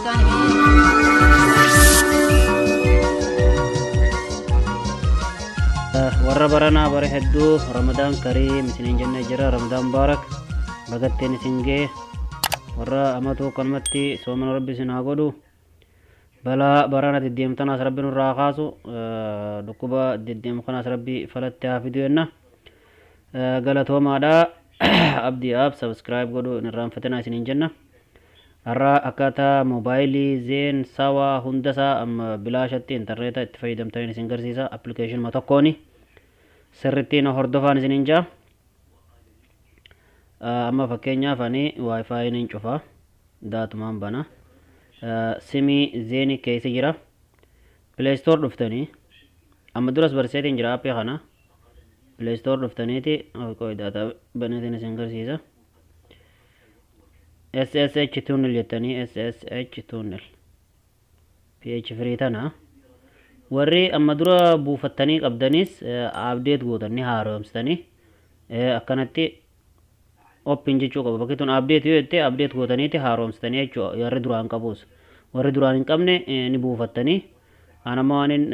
Warra baranaa bara hedduu Ramadaan Kariim isiniin jennee jira. Ramadaan Mubaarak, bagatteen isin ga'e. Warra amatuu akkanumatti soomana Rabbi isin haa godhu. Balaa barana deddeemtanaas Rabbi nurraa haa kaasu. Dhukkuba deddeemu kanaas Rabbi falatti haa fidu jenna. Galatoomaadha. Abdii App subscribe godhuu hin irraanfatinaa isiniin jenna. Har'a akkaataa moobaayilii Zain Sawa hundasaa amma bilaashatti intarneeta itti fayyadamtaniin isin garsiisa. Appilikeeshinuma tokkooni. Sirriitti na hordofaan isiniin jaa. Amma fakkeenyaaf ani WiFi nin cufa. Daatumaan bana. Simii Zain keessa jira. Play Store dhuftanii. Amma duras barsiiseetiin jira aappii kana. Play Store dhuftaniiti qoy daataa baneetiin isin garsiisa. SSH tunnel jettanii, SSH tunnel PH free tana warri amma dura buufattanii qabdanis update gootan, ni haaromsitanii akkanatti open jechuu qaba. Bakki tun update yoo jette, update gootaniiti haaromsitanii jechuudha. Warri duraan qabus, warri duraan hin qabne ni buufattanii. An amma waan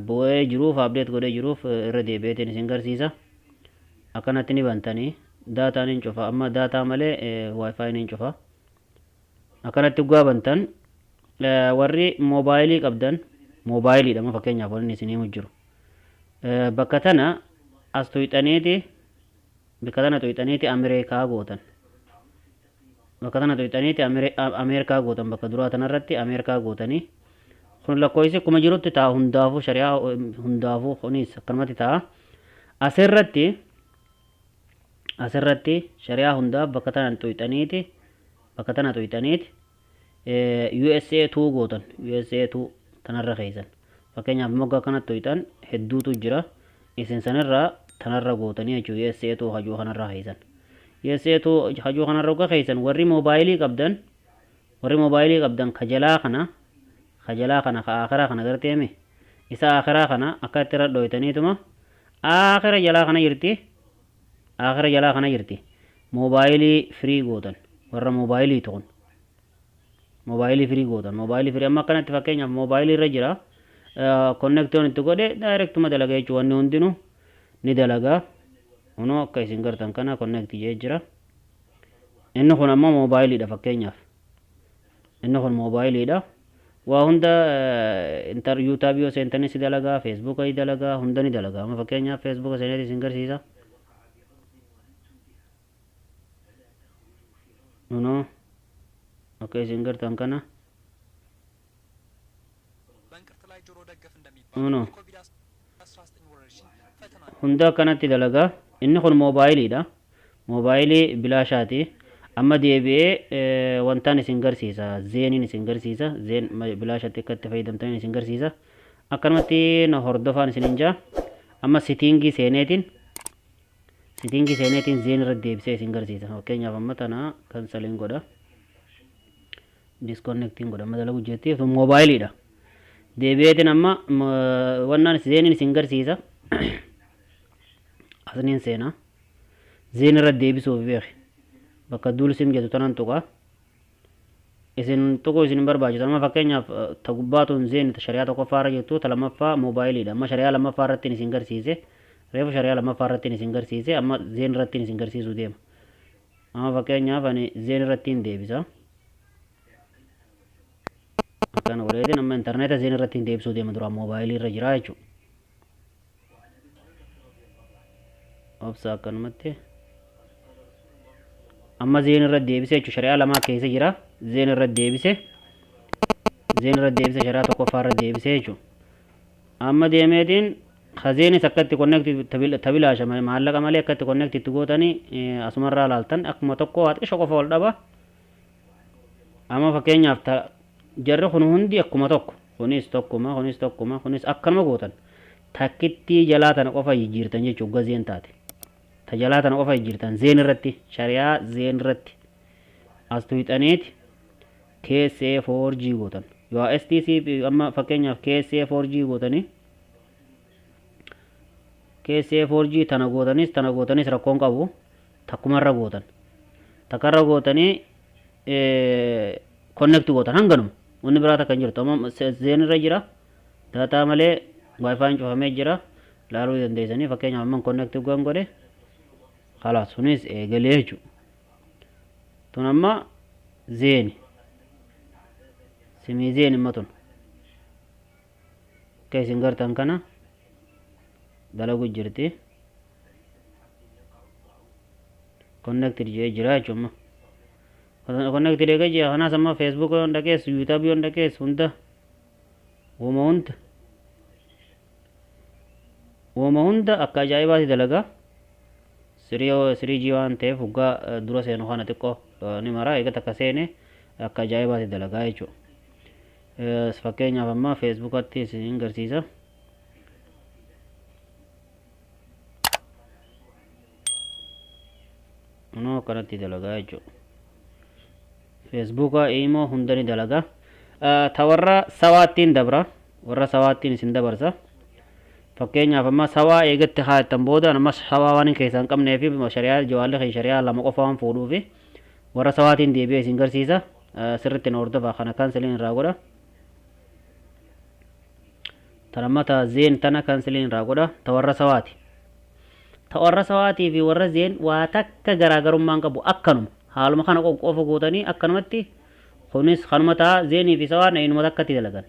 bu'ee jiruuf, update godhee jiruuf, irra deebi'eetiin isin garsiisa. Akkanatti ni bantanii, daataan hin cufa. Amma daataa malee WiFi hin cufa. Akkanatti dhugaa bantan. Warri moobaayilii qabdan, moobaayiliidha amma fakkeenyaaf wanni isin himu jiru, bakka tana as tuyxaniiti, bakka tana tuyxaniiti Ameerikaa gootan. Bakka tana tuyxaniiti Ameerikaa gootan. Bakka duraa tanarratti Ameerikaa gootanii. Kun lakkoofsi akkuma jirutti ta'a hundaafuu, shari'aa hundaafuu kunis akkanumatti ta'a. Asirratti shari'aa hundaaf bakka tana tuyxaniiti, bakka tana tuyxaniiti USA 2 gootan. USA 2 tanarra keessan fakkeenyaaf moggaa kanatti tuyxan hedduutu jira. Isin sanirraa tanarra gootanii jechuudha. USA 2 hajuu kanarra keessan, USA 2 hajuu kanarra uga keessan. Warri moobaayilii qabdan, warri moobaayilii qabdan kajalaa kana, kajalaa kana, ka akiraa kana garteemi, isa akiraa kana akka itti irra dhoytaniituma akira jalaa kana jirti, akira jalaa kana jirti, moobaayilii free gootan. Warra moobaayilii tuqun moobaayilii free gootan. Moobaayilii free amma akkanatti fakkeenyaaf moobaayilii irra jira. Connect itti godhe, directuma dalaga jechuudha. Wanni hundinuu ni dalagaa. Kunoo akka isin gartan kana connect jee jira. Inni kun ammoo moobaayiliidha. Fakkeenyaaf inni kun moobaayiliidha. Waa hunda intar YouTube yoo seentanis ni dalagaa, Facebooka ni dalagaa, hunda ni dalagaa. Amma fakkeenyaaf Facebooka seeneeti isin garsiisa. Kunoo akka isin gartan kana. በእንቅርት ላይ ጆሮ ደገፍ እንደሚባለው Kunoo የኮቪድ-19 ወረርሽኝ ፈተና hunda akkanatti dalagaa. Inni kun moobaayiliidha, moobaayilii bilaashaati. Amma deebi'ee wantaan isin garsiisa, Zainiin isin garsiisa. Zain bilaashatti akka itti fayyadamtaniin isin garsiisa. Akkanumatti na hordofaan isin jaa. Amma settingii seeneetiin, settingii seeneetiin Zain irra deebisee isin garsiisa. Fakkeenyaaf amma tana canceliin godha, disconnectiin godha. Amma dalagu jettiif moobaayiliidha. Deebi'eetiin amma wannaan Zainiin isin garsiisa. Asniin seenaa, Zain irra deebisuuf beeki, bakka dual SIM jedhu tanan tuqa. Isin tuquu isin hin barbaachisu. Amma fakkeenyaaf ta gubbaatuun Zain ta shari'aa tokkoffaa irra jirtu, ta lammaffaa moobaayiliidha. Amma shari'aa lammaffaa irratti isin garsiise. Reefu shari'aa lammaffaa irratti isin garsiise. Amma Zain irratti isin garsiisuu deema. Amma fakkeenyaaf ani Zain irratti hin deebisa. Akkana godheetiin amma intarneeta Zain irratti hin deebisuu deema. Duraan moobaayilii irra jira jechuudha. Obsa, akkanumatti amma Zain irra deebise jechuudha. Shari'aa lamaa keessa jira. Zain irra deebise, Zain irra deebise, shari'aa tokkoffaa irra deebise jechuudha. Amma deemeetiin ka Zainis akka itti connect tabilaasha maallaqa malee akka itti connect itti gootanii asumarraa laaltan. Akkuma tokko waa xiqqisho qofa ol dhaba. Amma fakkeenyaaf jarri kun hundi akkuma tokko, kunis tokkuma, kunis tokkuma, kunis akkanuma gootan. Takkittii jalaa tana qofa jijjiirtan jechuudha. Zain taate ta jalaa tana qofa jijjiirtan. Zain irratti, shari'aa Zain irratti as tuyxaniiti KSA 4G gootan. Yoo STC, amma fakkeenyaaf KSA 4G gootanii, KSA 4G tana gootanis, tana gootanis rakkoon qabu. Takkumarra gootan, takkarra gootanii. Connect gootan hanganuma. Wanni biraa takka hin jirtu. Amma Zain irra jira. Data malee WiFiin cufamee jira. Laaluu dandeessanii. Fakkeenyaaf amma connect goon godhe. Khalaas, sunis eegalee jechuudha. Tun amma Zain. Simii Zain imma tun. Akka isin gartan kana dalagu jirti. Connected jee jira jechuudha. Connected eega jira. Kanaas amma Facebook yoon dhaqees, YouTube yoon dhaqees, hunda wama hunda wama hunda akka ajaa'ibaatti dalagaa. 3G waan ta'eef waggaa dura seenu kana xiqqoo ni mara. Eega takka seene akka ajaa'ibaatti dalagaa jechuudha. Fakkeenyaaf amma Facebookatti isin garsiisa. Kunoo akkanatti dalagaa jechuudha. Facebooka, Imo hunda ni dalagaa. Ta warra sawaattiin dabra. Warra sawaattiin isin dabarsa. Fakkeenyaaf amma sawaa eegatti kaa'attan booda, amma sawaa waan keessaa hin qabnee fi shari'aa jawaalli kee shari'aa lama qofa waan fuudhuu fi warra sawaatiin deebi'ee isin garsiisa. Sirriitti na hordofaa. Kana canceliin irraa godha. Tan amma ta Zain tana canceliin irraa godha. Ta warra sawaati. Ta warra sawaatii fi warra Zain waa takka garaagarummaan qabu, akkanuma. Haaluma kana qofa gootanii akkanumatti kunis kanuma ta'a. Zainii fi sawaan inuma takkatti dalagan.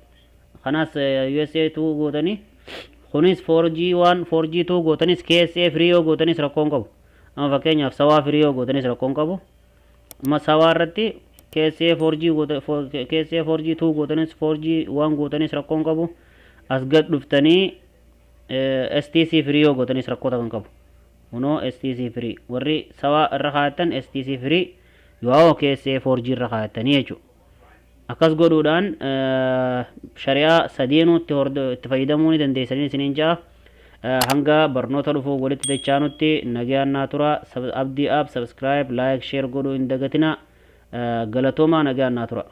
Kanaas USA 2 gootanii, kunis 4G 1, 4G 2 gootanis, KSA free yoo gootanis rakkoon qabu. Amma fakkeenyaaf sawaa free yoo gootanis rakkoon qabu. Amma sawaa irratti KSA 4G goota, KSA 4G 2 gootanis, 4G 1 gootanis rakkoon qabu. As gad dhuftanii STC free yoo gootanis rakkoo kan qabu. Kunoo STC free warri sawaa irra kaa'attan, STC free yoo KSA 4G irra kaa'attanii jechuudha. Akkas godhuudhaan shari'aa sadeenuu itti fayyadamuu ni dandeessanii isiniin ja'a. Hanga barnoota dhufuu walitti dachaanutti nagayaan naa tura. Abdii App subscribe, like, share godhuu hin dagatina. Galatoomaa, nagayaan naa tura.